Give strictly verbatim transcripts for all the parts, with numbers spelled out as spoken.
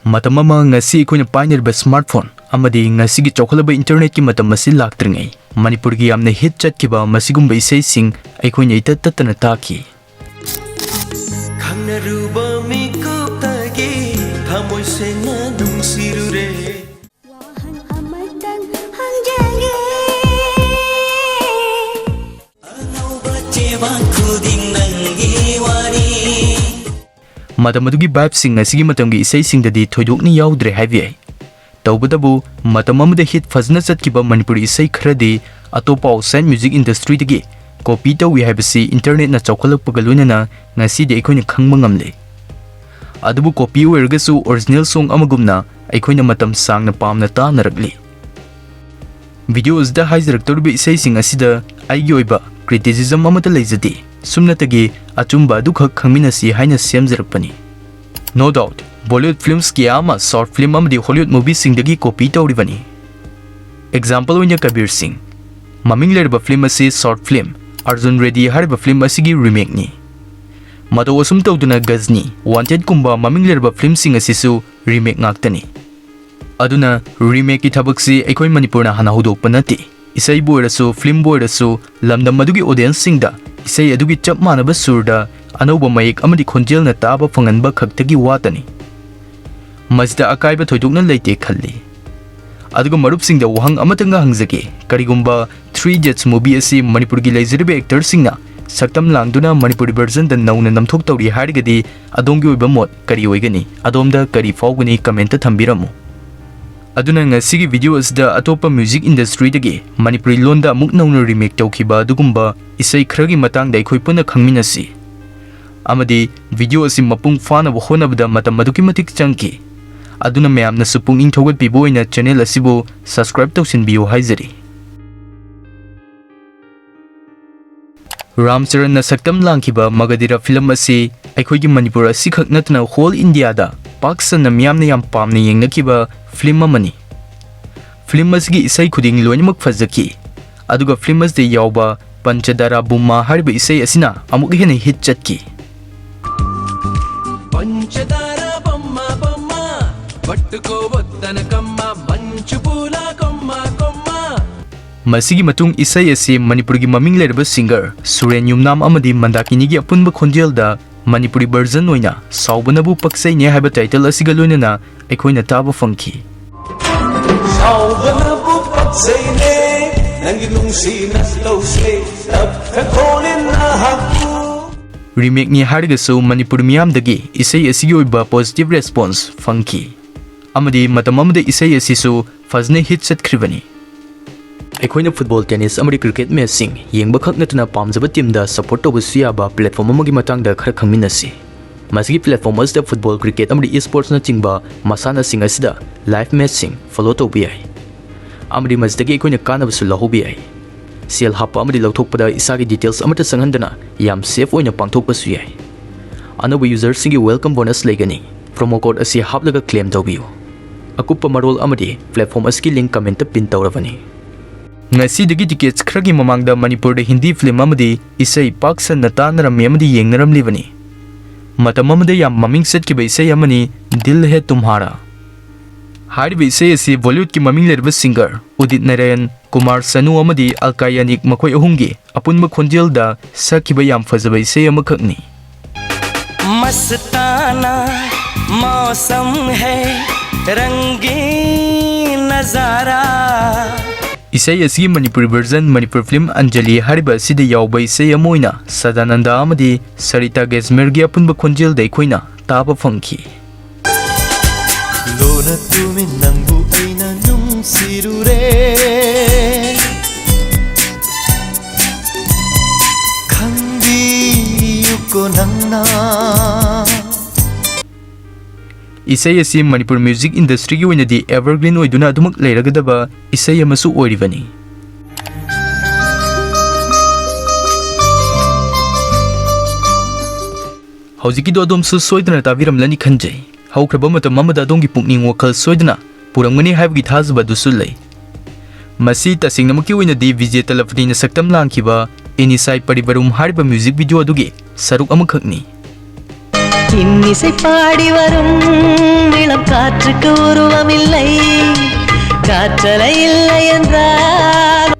ꯃꯇꯝ ꯑꯃ, ꯉꯁꯤ ꯑꯩꯈꯣꯏꯅ ꯄꯥꯏꯅꯔꯤꯕ ꯁ꯭ꯃꯥꯔꯠꯐꯣꯟ ꯑꯃꯗꯤ ꯉꯁꯤꯒꯤ ꯆꯥꯎꯈꯠꯂꯕ ꯏꯟꯇꯔꯅꯦꯠꯀꯤ ꯃꯇꯝ ꯑꯁꯤ ꯂꯥꯛꯇ꯭ꯔꯤꯉꯩ, ꯃꯅꯤꯄꯨꯔꯒꯤ ꯌꯥꯝꯅ ꯍꯤꯠ ꯆꯠꯈꯤꯕ ꯃꯁꯤꯒꯨꯝꯕ ꯏꯁꯩꯁꯤꯡ ꯑꯩꯈꯣꯏꯅ ꯏꯇꯠ ꯇꯠꯇꯅ ꯇꯥꯈꯤ꯫ ꯈꯪꯅꯔꯨꯕ ꯃꯤꯀꯨꯞꯇꯒꯤ ꯊꯃꯣꯏ ꯁꯦꯡꯅ ꯅꯨꯡꯁꯤꯔꯨꯔꯦ꯫ ꯋꯥꯍꯪ ꯑꯃꯇꯪ ꯍꯪꯖꯒꯦ꯫ ꯑꯅꯧꯕ ꯆꯦꯕꯥꯡ ꯈꯨꯗꯤꯡ ꯅꯪꯒꯤ ꯋꯥꯔꯤ꯫ ꯃꯇꯝ ꯑꯗꯨꯒꯤ ꯚꯥꯏꯕꯁꯤꯡ ꯉꯁꯤꯒꯤ ꯃꯇꯝꯒꯤ ꯏꯁꯩꯁꯤꯡꯗꯗꯤ ꯊꯣꯏꯗꯣꯛꯅ ꯌꯥꯎꯗ꯭ꯔꯦ ꯍꯥꯏꯕ ꯌꯥꯏ꯫ ꯇꯧꯕꯇꯕꯨ, ꯃꯇꯝ ꯑꯃꯗ ꯍꯤꯠ ꯐꯖꯅ ꯆꯠꯈꯤꯕ ꯃꯅꯤꯄꯨꯔꯤ ꯏꯁꯩ ꯈꯔꯗꯤ ꯑꯇꯣꯞꯄ ꯑꯥꯎꯠꯁꯥꯏꯠ ꯃ꯭ꯌꯨꯖꯤꯛ ꯏꯟꯗꯁꯇ꯭ꯔꯤꯗꯒꯤ ꯀꯣꯄꯤ ꯇꯧꯏ ꯍꯥꯏꯕꯁꯤ ꯏꯟꯇꯔꯅꯦꯠꯅ ꯆꯥꯎꯈꯠꯂꯛꯄꯒ ꯂꯣꯏꯅꯅ ꯉꯁꯤꯗꯤ ꯑꯩꯈꯣꯏꯅ ꯈꯪꯕ ꯉꯝꯂꯦ꯫ ꯑꯗꯨꯕꯨ ꯀꯣꯄꯤ ꯑꯣꯏꯔꯒꯁꯨ ꯑꯣꯔꯤꯖꯤꯅꯦꯜ ꯁꯣꯡ ꯑꯃꯒꯨꯝꯅ ꯑꯩꯈꯣꯏꯅ ꯃꯇꯝ ꯁꯥꯡꯅ ꯄꯥꯝꯅ ꯇꯥꯅꯔꯛꯂꯤ꯫ ꯚꯤꯗꯤꯑꯣ ꯑꯁꯤꯗ ꯍꯥꯏꯖꯔꯛꯇꯧꯔꯤꯕ ꯏꯁꯩꯁꯤꯡ ꯑꯁꯤꯗ ꯑꯩꯒꯤ ꯑꯣꯏꯕ ꯀ꯭ꯔꯤꯇꯤꯁꯤꯖꯝ ꯑꯃꯠꯇ ꯂꯩꯖꯗꯦ, ꯁꯨꯞꯅꯇꯒꯤ ꯑꯆꯨꯝꯕ ꯑꯗꯨꯈꯛ ꯈꯪꯃꯤꯟꯅꯁꯤ ꯍꯥꯏꯅ ꯁꯦꯝꯖꯔꯛꯄꯅꯤ꯫ No doubt, Bollywood films ꯀꯌꯥ ꯑꯃ ꯁꯥꯎꯠ ꯐꯤꯂꯝ ꯑꯃꯗꯤ ꯍꯣꯂꯤꯋꯨꯗ ꯃꯨꯚꯤꯁꯤꯡꯗꯒꯤ ꯀꯣꯄꯤ ꯇꯧꯔꯤꯕꯅꯤ꯫ ꯑꯦꯛꯖꯥꯝꯄꯜ ꯑꯣꯏꯅ ꯀꯕꯤꯔ ꯁꯤꯡ꯫ ꯃꯃꯤꯡ ꯂꯩꯔꯕ ꯐꯤꯂꯝ ꯑꯁꯤ ꯁꯥꯎꯠ ꯐꯤꯂꯝ ꯑꯔꯖꯨꯟ ꯔꯦꯗꯤ ꯍꯥꯏꯔꯤꯕ ꯐꯤꯂꯝ ꯑꯁꯤꯒꯤ ꯔꯤꯃꯦꯛꯅꯤ꯫ ꯃꯇꯧ ꯑꯁꯨꯝ ꯇꯧꯗꯨꯅ ꯒꯖꯅꯤ, ꯋꯥꯟꯇꯦꯗꯀꯨꯝꯕ ꯃꯃꯤꯡ ꯂꯩꯔꯕ ꯐꯤꯂꯝꯁꯤꯡ ꯑꯁꯤꯁꯨ ꯔꯤꯃꯦꯛ ꯉꯥꯛꯇꯅꯤ꯫ ꯑꯗꯨꯅ ꯔꯤꯃꯦꯛꯀꯤ ꯊꯕꯛꯁꯤ ꯑꯩꯈꯣꯏ ꯃꯅꯤꯄꯨꯔꯅ ꯍꯥꯟꯅ ꯍꯧꯗꯣꯛꯄ ꯅꯠꯇꯦ꯫ ꯏꯁꯩꯕꯨ ꯑꯣꯏꯔꯁꯨ, ꯐꯤꯂꯝꯕꯨ ꯑꯣꯏꯔꯁꯨ, ꯂꯝꯗꯝ ꯑꯗꯨꯒꯤ ꯑꯣꯗꯤꯌꯟꯁꯁꯤꯡꯗ ꯏꯁꯩ ꯑꯗꯨꯒꯤ ꯆꯞ ꯃꯥꯟꯅꯕ ꯁꯨꯔꯗ ꯑꯅꯧꯕ ꯃꯌꯦꯛ ꯑꯃꯗꯤ ꯈꯣꯟꯖꯦꯜꯅ ꯇꯥꯕ ꯐꯪꯍꯟꯕ ꯈꯛꯇꯒꯤ ꯋꯥꯇꯅꯤ꯫ ꯃꯁꯤꯗ ꯑꯀꯥꯏꯕ ꯊꯣꯏꯗꯣꯛꯅ ꯂꯩꯇꯦ ꯈꯜꯂꯤ꯫ ꯑꯗꯨꯒ ꯃꯔꯨꯞꯁꯤꯡꯗ ꯋꯥꯍꯪ ꯑꯃꯇꯪꯒ ꯍꯪꯖꯒꯦ, ꯀꯔꯤꯒꯨꯝꯕ ꯊ꯭ꯔꯤ ꯏꯗꯤꯌꯠꯁ ꯃꯨꯚꯤ ꯑꯁꯤ ꯃꯅꯤꯄꯨꯔꯒꯤ ꯂꯩꯖꯔꯤꯕ ꯑꯦꯛꯇꯔꯁꯤꯡꯅ ꯁꯛꯇꯝ ꯂꯥꯡꯗꯨꯅ ꯃꯅꯤꯄꯨꯔꯤ ꯚꯔꯖꯟꯗ ꯅꯧꯅ ꯅꯝꯊꯣꯛ ꯇꯧꯔꯤ ꯍꯥꯏꯔꯒꯗꯤ ꯑꯗꯣꯝꯒꯤ ꯑꯣꯏꯕ ꯃꯣꯠ ꯀꯔꯤ ꯑꯣꯏꯒꯅꯤ? ꯑꯗꯣꯝꯗ ꯀꯔꯤ ꯐꯥꯎꯒꯅꯤ? ꯀꯃꯦꯟꯇ ꯊꯝꯕꯤꯔꯝꯃꯨ꯫ ꯑꯗꯨꯅ ꯉꯁꯤꯒꯤ ꯚꯤꯗꯤꯑꯣ ꯑꯁꯤꯗ ꯑꯇꯣꯞꯄ ꯃ꯭ꯌꯨꯖꯤꯛ ꯏꯟꯗꯁꯇ꯭ꯔꯤꯗꯒꯤ ꯃꯅꯤꯄꯨꯔꯤ ꯂꯣꯟꯗ ꯑꯃꯨꯛ ꯅꯧꯅ ꯔꯤꯃꯦꯛ ꯇꯧꯈꯤꯕ ꯑꯗꯨꯒꯨꯝꯕ ꯏꯁꯩ ꯈꯔꯒꯤ ꯃꯇꯥꯡꯗ ꯑꯩꯈꯣꯏ ꯄꯨꯟꯅ ꯈꯪꯃꯤꯟꯅꯁꯤ꯫ ꯑꯃꯗꯤ ꯚꯤꯗꯤꯑꯣ ꯑꯁꯤ ꯃꯄꯨꯡ ꯐꯥꯅꯕ ꯍꯣꯠꯅꯕꯗ ꯃꯇꯝ ꯑꯗꯨꯛꯀꯤ ꯃꯇꯤꯛ ꯆꯪꯈꯤ꯫ ꯑꯗꯨꯅ ꯃꯌꯥꯝꯅꯁꯨ ꯄꯨꯛꯅꯤꯡ ꯊꯧꯒꯠꯄꯤꯕ ꯑꯣꯏꯅ ꯆꯦꯅꯦꯜ ꯑꯁꯤꯕꯨ ꯁꯕꯁꯀ꯭ꯔꯥꯏꯕ ꯇꯧꯁꯤꯟꯕꯤꯌꯨ ꯍꯥꯏꯖꯔꯤ꯫ ꯔꯥꯝ ꯆꯔꯟꯅ ꯁꯛꯇꯝ ꯂꯥꯡꯈꯤꯕ ꯃꯒꯙꯤꯔꯥ ꯐꯤꯂꯝ ꯑꯁꯤ ꯑꯩꯈꯣꯏꯒꯤ ꯃꯅꯤꯄꯨꯔ ꯑꯁꯤꯈꯛ ꯅꯠꯇꯅ ꯍꯣꯜ ꯏꯟꯗꯤꯌꯥꯗ ꯄꯥꯛ ꯁꯟꯅ ꯃꯤꯌꯥꯝꯅ ꯌꯥꯝ ꯄꯥꯝꯅ ꯌꯦꯡꯅꯈꯤꯕ ꯐꯤꯂꯝ ꯑꯃꯅꯤ꯫ ꯐꯤꯂꯝ ꯑꯁꯤꯒꯤ ꯏꯁꯩ ꯈꯨꯗꯤꯡ ꯂꯣꯏꯅꯃꯛ ꯐꯖꯈꯤ꯫ ꯑꯗꯨꯒ ꯐꯤꯂꯝ ꯑꯁꯤꯗ ꯌꯥꯎꯕ ꯄꯟꯆꯗꯥꯔꯥ ꯕꯨꯝꯃꯥ ꯍꯥꯏꯔꯤꯕ ꯏꯁꯩ ꯑꯁꯤꯅ ꯑꯃꯨꯛ ꯍꯦꯟꯅ ꯍꯤꯠ ꯆꯠꯈꯤ꯫ ꯄꯟꯆꯗꯥꯔꯥ ꯕꯝꯃ ꯕꯝꯃ꯫ పట్టుకోవద్దనకమ్మ మంచు పూల కొమ్మ కొమ్మ. ꯃꯁꯤꯒꯤ ꯃꯇꯨꯡ ꯏꯁꯩ ꯑꯁꯤ ꯃꯅꯤꯄꯨꯔꯒꯤ ꯃꯃꯤꯡ ꯂꯩꯔꯕ ꯁꯤꯡꯒꯔ ꯁꯨꯔꯦꯟ ꯌꯨꯝꯅꯥꯝ ꯑꯃꯗꯤ ꯃꯟꯗꯥꯀꯤꯅꯤꯒꯤ ꯑꯄꯨꯟꯕ ꯈꯣꯟꯖꯦꯜꯗ ꯃꯅꯤꯄꯨꯔꯤ ꯚꯔꯖꯟ ꯑꯣꯏꯅ ꯁꯥꯎꯕꯅꯕꯨ ꯄꯛꯆꯩꯅꯦ ꯍꯥꯏꯕ ꯇꯥꯏꯇꯜ ꯑꯁꯤꯒ ꯂꯣꯏꯅꯅ ꯑꯩꯈꯣꯏꯅ ꯇꯥꯕ ꯐꯪꯈꯤ꯫ ꯁꯥꯎꯕꯅꯕꯨ ꯄꯛꯆꯩꯅꯦ ꯅꯪꯒꯤ ꯅꯨꯡꯁꯤꯅ ꯇꯧꯁꯦ ꯇꯞꯊꯈꯣꯅꯦ ꯅꯍꯥꯛꯄꯨ꯫ ꯔꯤꯃꯦꯛꯅꯤ ꯍꯥꯏꯔꯒꯁꯨ ꯃꯅꯤꯄꯨꯔ ꯃꯤꯌꯥꯝꯗꯒꯤ ꯏꯁꯩ ꯑꯁꯤꯒꯤ ꯑꯣꯏꯕ ꯄꯣꯖꯤꯇꯤꯚ ꯔꯦꯁꯄꯣꯟꯁ ꯐꯪꯈꯤ ꯑꯃꯗꯤ ꯃꯇꯝ ꯑꯃꯗ ꯏꯁꯩ ꯑꯁꯤꯁꯨ ꯐꯖꯅ ꯍꯤꯠ ꯆꯠꯈ꯭ꯔꯤꯕꯅꯤ꯫ ꯑꯩꯈꯣꯏꯅ ꯐꯨꯠꯕꯣꯜ, ꯇꯦꯅꯤꯁ ꯑꯃꯗꯤ ꯀ꯭ꯔꯤꯀꯦꯠ ꯃꯦꯆꯁꯤꯡ ꯌꯦꯡꯕ ꯈꯛ ꯅꯠꯇꯅ ꯄꯥꯝꯖꯕ ꯇꯤꯝꯗ ꯁꯄꯣꯔꯠ ꯇꯧꯕꯁꯨ ꯌꯥꯕ ꯄ꯭ꯂꯦꯠꯐꯣꯝ ꯑꯃꯒꯤ ꯃꯇꯥꯡꯗ ꯈꯔ ꯈꯪꯃꯤꯟꯅꯁꯤ꯫ ꯃꯁꯤꯒꯤ ꯄ꯭ꯂꯦꯠꯐꯣꯝ ꯑꯁꯤꯗ ꯐꯨꯠꯕꯣꯜ, ꯀ꯭ꯔꯤꯀꯦꯠ ꯑꯃꯗꯤ ꯏꯁꯄꯣꯔꯠꯁꯅꯆꯤꯡꯕ ꯃꯁꯥꯟꯅꯁꯤꯡ ꯑꯁꯤꯗ ꯂꯥꯏꯚ ꯃꯦꯆꯁꯤꯡ ꯐꯣꯂꯣ ꯇꯧꯕ ꯌꯥꯏ ꯑꯃꯗꯤ ꯃꯁꯤꯗꯒꯤ ꯑꯩꯈꯣꯏꯅ ꯀꯥꯟꯅꯕꯁꯨ ꯂꯧꯍꯧꯕ ꯌꯥꯏ꯫ ꯁꯦꯜ ꯍꯥꯞꯄ ꯑꯃꯗꯤ ꯂꯧꯊꯣꯛꯄꯗ ꯏꯁꯥꯒꯤ ꯗꯤꯇꯦꯜꯁ ꯑꯃꯠꯇ ꯆꯪꯍꯟꯗꯅ ꯌꯥꯝ ꯁꯦꯐ ꯑꯣꯏꯅ ꯄꯥꯡꯊꯣꯛꯄꯁꯨ ꯌꯥꯏ꯫ ꯑꯅꯧꯕ ꯌꯨꯖꯔꯁꯤꯡꯒꯤ ꯋꯦꯜꯀꯝ ꯕꯣꯅꯁ ꯂꯩꯒꯅꯤ꯫ ꯄ꯭ꯔꯣꯃꯣ ꯀꯣꯗ ꯑꯁꯤ ꯍꯥꯞꯂꯒ ꯀ꯭ꯂꯦꯝ ꯇꯧꯕꯤꯌꯨ꯫ ꯑꯀꯨꯞꯄ ꯃꯔꯣꯜ ꯑꯃꯗꯤ ꯄ꯭ꯂꯦꯠꯐꯣꯝ ꯑꯁꯤꯒꯤ ꯂꯤꯡ ꯀꯃꯦꯟꯇ ꯄꯤꯟ ꯇꯧꯔꯕꯅꯤ꯫ ꯉꯁꯤꯗꯒꯤ ꯇꯤꯀꯦꯠꯁ ꯈꯔꯒꯤ ꯃꯃꯥꯡꯗ ꯃꯅꯤꯄꯨꯔꯗ ꯍꯤꯟꯗꯤ ꯐꯤꯂꯝ ꯑꯃꯗꯤ ꯏꯁꯩ ꯄꯥꯛ ꯁꯟꯅ ꯇꯥꯅꯔꯝꯃꯤ ꯑꯃꯗꯤ ꯌꯦꯡꯅꯔꯝꯂꯤꯕꯅꯤ꯫ ꯃꯇꯝ ꯑꯃꯗ ꯌꯥꯝ ꯃꯃꯤꯡ ꯆꯠꯈꯤꯕ ꯏꯁꯩ ꯑꯃꯅꯤ ꯗꯤꯜ ꯍꯦ ꯇꯨꯝꯍꯥꯔꯥ꯫ ꯍꯥꯏꯔꯤꯕ ꯏꯁꯩ ꯑꯁꯤ ꯕꯣꯂꯤꯋꯨꯗꯀꯤ ꯃꯃꯤꯡ ꯂꯩꯔꯕ ꯁꯤꯡꯒꯔ ꯎꯗꯤꯠ ꯅꯥꯔꯥꯌꯟ, ꯀꯨꯃꯥꯔ ꯁꯅꯨ ꯑꯃꯗꯤ ꯑꯜꯀꯥ ꯌꯥꯅꯤꯛ ꯃꯈꯣꯏ ꯑꯍꯨꯝꯒꯤ ꯑꯄꯨꯟꯕ ꯈꯣꯟꯖꯦꯜꯗ ꯁꯛꯈꯤꯕ ꯌꯥꯝ ꯐꯖꯕ ꯏꯁꯩ ꯑꯃꯈꯛꯅꯤ꯫ मस्ताना मौसम है रंगीन नजारा। ꯏꯁꯩ ꯑꯁꯤꯒꯤ ꯃꯅꯤꯄꯨꯔꯤ ꯚꯔꯖꯟ ꯃꯅꯤꯄꯨꯔ ꯐꯤꯂꯝ ꯑꯟꯖꯂꯤ ꯍꯥꯏꯔꯤꯕ ꯑꯁꯤꯗ ꯌꯥꯎꯕ ꯏꯁꯩ ꯑꯃ ꯑꯣꯏꯅ ꯁꯗꯥꯅꯟꯗ ꯑꯃꯗꯤ ꯁꯔꯤꯇꯥ ꯒꯦꯖꯃꯤꯔꯒꯤ ꯑꯄꯨꯟꯕ ꯈꯣꯟꯖꯦꯜꯗ ꯑꯩꯈꯣꯏꯅ ꯇꯥꯕ ꯐꯪꯈꯤ꯫ ꯂꯣꯟꯅ ꯇꯨꯃꯤꯟ ꯅꯪꯕꯨ ꯑꯩꯅ ꯅꯨꯡꯁꯤꯔꯨꯔꯦ꯫ ꯈꯪꯕꯤꯌꯨꯀꯣ ꯅꯪꯅ꯫ ꯏꯁꯩ ꯑꯁꯤ ꯃꯅꯤꯄꯨꯔ ꯃ꯭ꯌꯨꯖꯤꯛ ꯏꯟꯗꯁꯇ꯭ꯔꯤꯒꯤ ꯑꯣꯏꯅꯗꯤ ꯑꯦꯚꯔꯒ꯭ꯔꯤꯟ ꯑꯣꯏꯗꯨꯅ ꯑꯗꯨꯃꯛ ꯂꯩꯔꯒꯗꯕ ꯏꯁꯩ ꯑꯃꯁꯨ ꯑꯣꯏꯔꯤꯕꯅꯤ꯫ ꯍꯧꯖꯤꯛꯀꯤꯗꯣ ꯑꯗꯣꯝꯁꯨ ꯁꯣꯏꯗꯅ ꯇꯥꯕꯤꯔꯝꯂꯅꯤ ꯈꯟꯖꯩ꯫ ꯍꯧꯈ꯭ꯔꯕ ꯃꯇꯝ ꯑꯃꯗ ꯑꯗꯣꯝꯒꯤ ꯄꯨꯛꯅꯤꯡ ꯋꯥꯈꯜ ꯁꯣꯏꯗꯅ ꯄꯨꯔꯝꯒꯅꯤ ꯍꯥꯏꯕꯒꯤ ꯊꯥꯖꯕ ꯑꯗꯨꯁꯨ ꯂꯩ꯫ ꯃꯁꯤ ꯇꯁꯦꯡꯅꯃꯛꯀꯤ ꯑꯣꯏꯅꯗꯤ ꯕꯤꯖꯦ ꯇꯂꯄꯇꯤꯅ ꯁꯛꯇꯝ ꯂꯥꯡꯈꯤꯕ ꯏꯅꯤꯁꯥꯏ ꯄꯔꯤꯕꯔꯨꯝ ꯍꯥꯏꯔꯤꯕ ꯃ꯭ꯌꯨꯖꯤꯛ ꯚꯤꯗꯤꯑꯣ ꯑꯗꯨꯒꯤ ꯁꯔꯨꯛ ꯑꯃꯈꯛꯅꯤ꯫ இன்னிசை பாடி வரும் இளம் காற்றுக்கு உருவமில்லை, காற்றலை இல்லை என்றால்.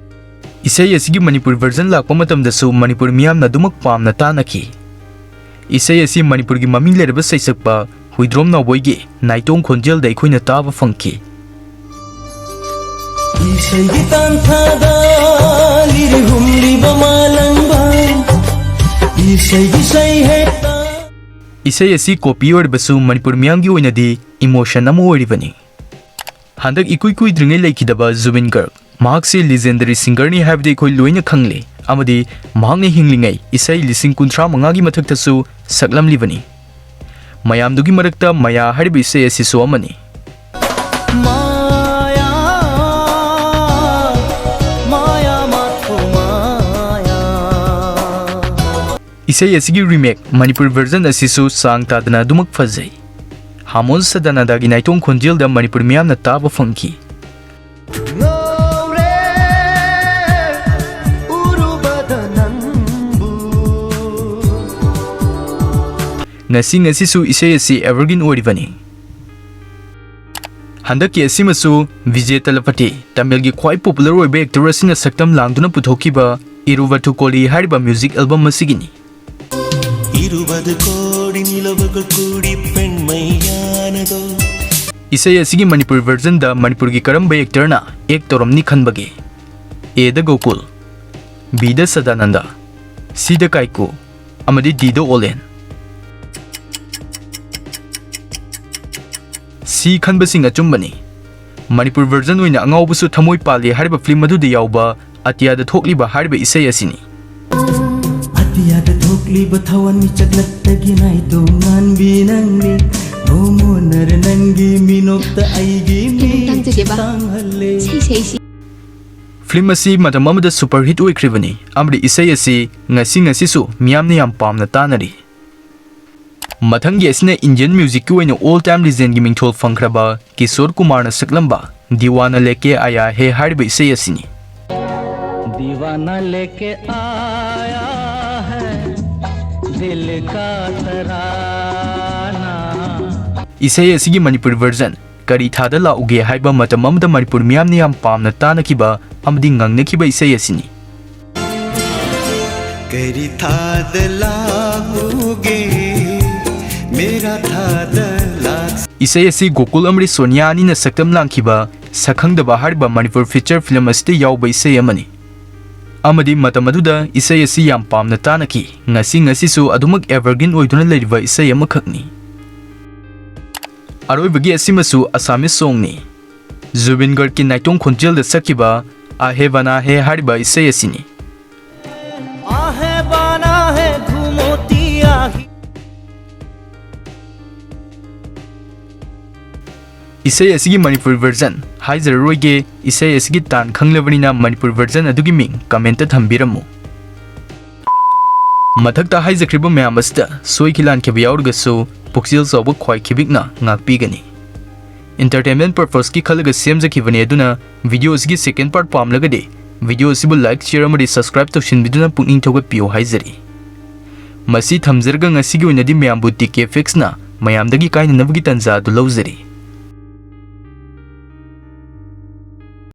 ꯏꯁꯩ ꯑꯁꯤꯒꯤ ꯃꯅꯤꯄꯨꯔ version ꯂꯥꯛꯄ ꯃꯇꯝꯗꯁꯨ ꯃꯅꯤꯄꯨꯔ ꯃꯤꯌꯥꯝꯅ ꯑꯗꯨꯃꯛ ꯄꯥꯝꯅ ꯇꯥꯅꯈꯤ꯫ ꯏꯁꯩ ꯑꯁꯤ ꯃꯅꯤꯄꯨꯔꯒꯤ ꯃꯃꯤꯡ ꯂꯩꯔꯕ ꯁꯩꯁꯛꯄ ꯍꯨꯏꯗ꯭ꯔꯣꯝ ꯅꯥꯎꯕꯣꯏꯒꯤ ꯅꯥꯏꯇꯣꯝ ꯈꯣꯟꯖꯦꯜꯗ ꯑꯩꯈꯣꯏꯅ ꯇꯥꯕ ꯐꯪꯈꯤ꯫ ꯏꯁꯩꯒꯤ ꯇꯥꯟꯊꯥꯗ ꯂꯤꯔꯤ ꯍꯨꯝꯂꯤꯕ ꯃꯥꯂꯪꯕ, ꯏꯁꯩꯒꯤ ꯁꯩꯍꯦꯛꯇ꯫ ꯏꯁꯩ ꯑꯁꯤ copy ꯑꯣꯏꯔꯕꯁꯨ ꯃꯅꯤꯄꯨꯔ ꯃꯤꯌꯥꯝꯒꯤ ꯑꯣꯏꯅꯗꯤ emotion ꯑꯃ ꯑꯣꯏꯔꯤꯕꯅꯤ꯫ ꯍꯟꯗꯛ ꯏꯀꯨꯏ ꯀꯨꯏꯗ꯭ꯔꯤꯉꯩ ꯂꯩꯈꯤꯗꯕ ꯖꯨꯕꯤꯟ ꯒꯔꯒ, ꯃꯍꯥꯛꯁꯤ legendary singerꯅꯤ ꯍꯥꯏꯕꯗꯤ ꯑꯩꯈꯣꯏ ꯂꯣꯏꯅ ꯈꯪꯂꯤ, ꯑꯃꯗꯤ ꯃꯍꯥꯛꯅ ꯍꯤꯡꯂꯤꯉꯩ ꯏꯁꯩ ꯂꯤꯁꯤꯡ ꯀꯨꯟꯊ꯭ꯔꯥ ꯃꯉꯥꯒꯤ ꯃꯊꯛꯇꯁꯨ ꯁꯛꯂꯝꯂꯤꯕꯅꯤ꯫ ꯃꯌꯥꯝꯗꯨꯒꯤ ꯃꯔꯛꯇ ꯃꯌꯥ ꯍꯥꯏꯔꯤꯕ ꯏꯁꯩ ꯑꯁꯤꯁꯨ ꯑꯃꯅꯤ꯫ Maya, Maya ꯃꯥꯊꯣ Maya. ꯏꯁꯩ ꯑꯁꯤꯒꯤ remake ꯃꯅꯤꯄꯨꯔ version ꯑꯁꯤꯁꯨ ꯆꯥꯡ ꯇꯥꯗꯅ ꯑꯗꯨꯃꯛ ꯐꯖꯩ꯫ ꯍꯥꯃꯣꯟ ꯁꯗꯥꯅꯟꯗꯒꯤ ꯅꯥꯏꯇꯣꯝ ꯈꯣꯟꯖꯦꯜꯗ ꯃꯅꯤꯄꯨꯔ ꯃꯤꯌꯥꯝꯅ ꯇꯥꯕ ꯐꯪꯈꯤ꯫ ꯉꯧꯔꯦ ꯎꯔꯨꯕꯗ ꯅꯪꯕꯨ꯫ ꯉꯁꯤ ꯉꯁꯤꯁꯨ ꯏꯁꯩ ꯑꯁꯤ evergreen ꯑꯣꯏꯔꯤꯕꯅꯤ꯫ ꯍꯟꯗꯛꯀꯤ ꯑꯁꯤꯃꯁꯨ ꯕꯤꯖꯦ ꯇꯂꯄꯇꯤ, ꯇꯥꯃꯤꯜꯒꯤ ꯈ꯭ꯋꯥꯏ popular ꯑꯣꯏꯕ actor ꯑꯁꯤꯅ ꯁꯛꯇꯝ ꯂꯥꯡꯗꯨꯅ ꯄꯨꯊꯣꯛꯈꯤꯕ ꯏꯔꯨꯕꯊꯨ ꯀꯣꯂꯤ ꯍꯥꯏꯔꯤꯕ music album ꯑꯁꯤꯒꯤꯅꯤ꯫ ꯏꯔꯨꯕꯗꯨ ꯀꯣꯔꯤ ꯅꯤꯂꯕꯒ ꯀꯨꯔꯤ ꯄꯦꯟꯃꯩꯌꯥꯅꯒꯣ꯫ ꯏꯁꯩ ꯑꯁꯤꯒꯤ ꯃꯅꯤꯄꯨꯔ versionꯗ ꯃꯅꯤꯄꯨꯔꯒꯤ ꯀꯔꯝꯕ actorꯅ act ꯇꯧꯔꯝꯅꯤ ꯈꯟꯕꯒꯦ? Aꯗ ꯒꯣꯀꯨꯜ, Bꯗ ꯁꯗꯥꯅꯟꯗ, Cꯗ ꯀꯥꯏꯀꯨ, ꯑꯃꯗꯤ Dꯗ ꯑꯣꯂꯦꯟ꯫ C ꯈꯟꯕꯁꯤꯡ ꯑꯆꯨꯝꯕꯅꯤ꯫ ꯃꯅꯤꯄꯨꯔ version ꯑꯣꯏꯅ ꯑꯉꯥꯎꯕꯁꯨ ꯊꯃꯣꯏ ꯄꯥꯜꯂꯤ ꯍꯥꯏꯔꯤꯕ film ꯑꯗꯨꯗ ꯌꯥꯎꯕ ꯑꯇꯤꯌꯥꯗ ꯊꯣꯛꯂꯤꯕ ꯍꯥꯏꯔꯤꯕ ꯏꯁꯩ ꯑꯁꯤꯅꯤ꯫ ꯑꯇꯤꯌꯥꯗ ꯊꯣꯛꯂꯤꯕ ꯊꯋꯥꯟ ꯃꯤꯆꯥꯛ ꯂꯛꯇꯒꯤ ꯅꯥꯏꯇꯣꯝ ꯉꯥꯟꯕꯤ ꯅꯪꯅꯤ꯫ ꯃꯣꯃꯣꯟꯅꯔ ꯅꯪꯒꯤ ꯃꯤꯅꯣꯛꯇ ꯑꯩꯒꯤ ꯀꯩꯅꯣꯝꯇ ꯃꯤꯠ ꯍꯪꯖꯒꯦꯕ? ꯇꯥꯡꯍꯜꯂꯦ꯫ ꯏꯁꯩ ꯁꯛꯏꯁꯤ꯫ Film ꯑꯁꯤ ꯃꯇꯝ ꯑꯃꯗ super hit ꯑꯣꯏꯈ꯭ꯔꯤꯕꯅꯤ, ꯑꯃꯗꯤ ꯏꯁꯩ ꯑꯁꯤ ꯉꯁꯤ ꯉꯁꯤꯁꯨ ꯃꯤꯌꯥꯝꯅ ꯌꯥꯝ ꯄꯥꯝꯅ ꯇꯥꯅꯔꯤ꯫ ꯃꯊꯪꯒꯤ ꯑꯁꯤꯅ Indian musicꯀꯤ ꯑꯣꯏꯅ all time legendꯒꯤ ꯃꯤꯡꯊꯣꯜ ꯐꯪꯈ꯭ꯔꯕ ꯀꯤꯁꯣꯔ ꯀꯨꯃꯥꯔꯅ ꯁꯛꯂꯝꯕ ꯗꯤꯋꯥꯅ ꯂꯦꯀꯦ ꯑꯥꯌꯥ ꯍꯦ ꯍꯥꯏꯔꯤꯕ ꯏꯁꯩ ꯑꯁꯤꯅꯤ꯫ दीवाना लेके आया है दिल का तराना। ꯏꯁꯩ ꯑꯁꯤꯒꯤ ꯃꯅꯤꯄꯨꯔꯤ version ꯀꯔꯤ ꯊꯥꯗ ꯂꯥꯛꯎꯒꯦ ꯍꯥꯏꯕ ꯃꯇꯝ ꯑꯃꯗ ꯃꯅꯤꯄꯨꯔ ꯃꯤꯌꯥꯝꯅ ꯌꯥꯝ ꯄꯥꯝꯅ ꯇꯥꯅꯈꯤꯕ ꯑꯃꯗꯤ ꯉꯪꯅꯈꯤꯕ ꯏꯁꯩ ꯑꯁꯤꯅꯤ꯫ ꯀꯔꯤ ꯊꯥꯗ ꯂꯥꯛꯎꯒꯦ, ꯃꯦꯔꯥ ꯊꯥꯗ ꯂꯥꯛ- ꯏꯁꯩ ꯑꯁꯤ ꯒꯣꯀꯨꯜ ꯑꯃꯗꯤ ꯁꯣꯅꯤꯌꯥ ꯑꯅꯤꯅ ꯁꯛꯇꯝ ꯂꯥꯡꯈꯤꯕ ꯁꯛꯈꯪꯗꯕ ꯍꯥꯏꯔꯤꯕ ꯃꯅꯤꯄꯨꯔ feature film ꯑꯁꯤꯗ ꯌꯥꯎꯕ ꯏꯁꯩ ꯑꯃꯅꯤ꯫ ꯑꯃꯗꯤ ꯃꯇꯝ ꯑꯗꯨꯗ ꯏꯁꯩ ꯑꯁꯤ ꯌꯥꯝ ꯄꯥꯝꯅ ꯇꯥꯅꯈꯤ꯫ ꯉꯁꯤ ꯉꯁꯤꯁꯨ ꯑꯗꯨꯃꯛ evergreen ꯑꯣꯏꯗꯨꯅ ꯂꯩꯔꯤꯕ ꯏꯁꯩ ꯑꯃꯈꯛꯅꯤ꯫ ꯑꯔꯣꯏꯕꯒꯤ ꯑꯁꯤꯃꯁꯨ Assamese songꯅꯤ꯫ ꯖꯨꯕꯤꯟ ꯒꯔꯒꯤ ꯅꯥꯏꯇꯣꯝ ꯈꯣꯟꯖꯦꯜꯗ ꯁꯛꯈꯤꯕ ꯑꯍꯦ ꯕꯅꯥ ꯍꯦ ꯍꯥꯏꯔꯤꯕ ꯏꯁꯩ ꯑꯁꯤꯅꯤ꯫ आहे बाना है घुमोती आही। ꯏꯁꯩ ꯑꯁꯤꯒꯤ ꯃꯅꯤꯄꯨꯔꯤ version ꯍꯥꯏꯖꯔꯔꯣꯏꯒꯦ, ꯏꯁꯩ ꯑꯁꯤꯒꯤ ꯇꯥꯟ ꯈꯪꯂꯕꯅꯤꯅ ꯃꯅꯤꯄꯨꯔꯤ version ꯑꯗꯨꯒꯤ ꯃꯤꯡ comment ꯊꯝꯕꯤꯔꯝꯃꯨ꯫ ꯃꯊꯛꯇ ꯍꯥꯏꯖꯈ꯭ꯔꯤꯕ ꯃꯌꯥꯝ ꯑꯁꯤꯗ ꯁꯣꯏꯈꯤ ꯂꯥꯟꯈꯤꯕ ꯌꯥꯎꯔꯒꯁꯨ ꯄꯨꯛꯆꯦꯜ ꯆꯥꯎꯕ ꯈ꯭ꯋꯥꯏꯈꯤꯕꯤꯛꯅ ꯉꯥꯛꯄꯤꯒꯅꯤ꯫ Entertainment purposeꯀꯤ ꯈꯜꯂꯒ ꯁꯦꯝꯖꯈꯤꯕꯅꯤ, ꯑꯗꯨꯅ video ꯑꯁꯤꯒꯤ second part ꯄꯥꯝꯂꯒꯗꯤ video ꯑꯁꯤꯕꯨ like, share ꯑꯃꯗꯤ subscribe ꯇꯧꯁꯤꯟꯕꯤꯗꯨꯅ ꯄꯨꯛꯅꯤꯡ ꯊꯧꯒꯠꯄꯤꯌꯨ ꯍꯥꯏꯖꯔꯤ꯫ ꯃꯁꯤ ꯊꯝꯖꯔꯒ ꯉꯁꯤꯒꯤ ꯑꯣꯏꯅꯗꯤ ꯃꯌꯥꯝꯕꯨ ꯇꯤ ꯀꯦ ꯐꯤꯛꯁꯅ ꯃꯌꯥꯝꯗꯒꯤ ꯀꯥꯏꯅꯅꯕꯒꯤ ꯇꯥꯟꯖꯥ ꯑꯗꯨ ꯂꯧꯖꯔꯤ꯫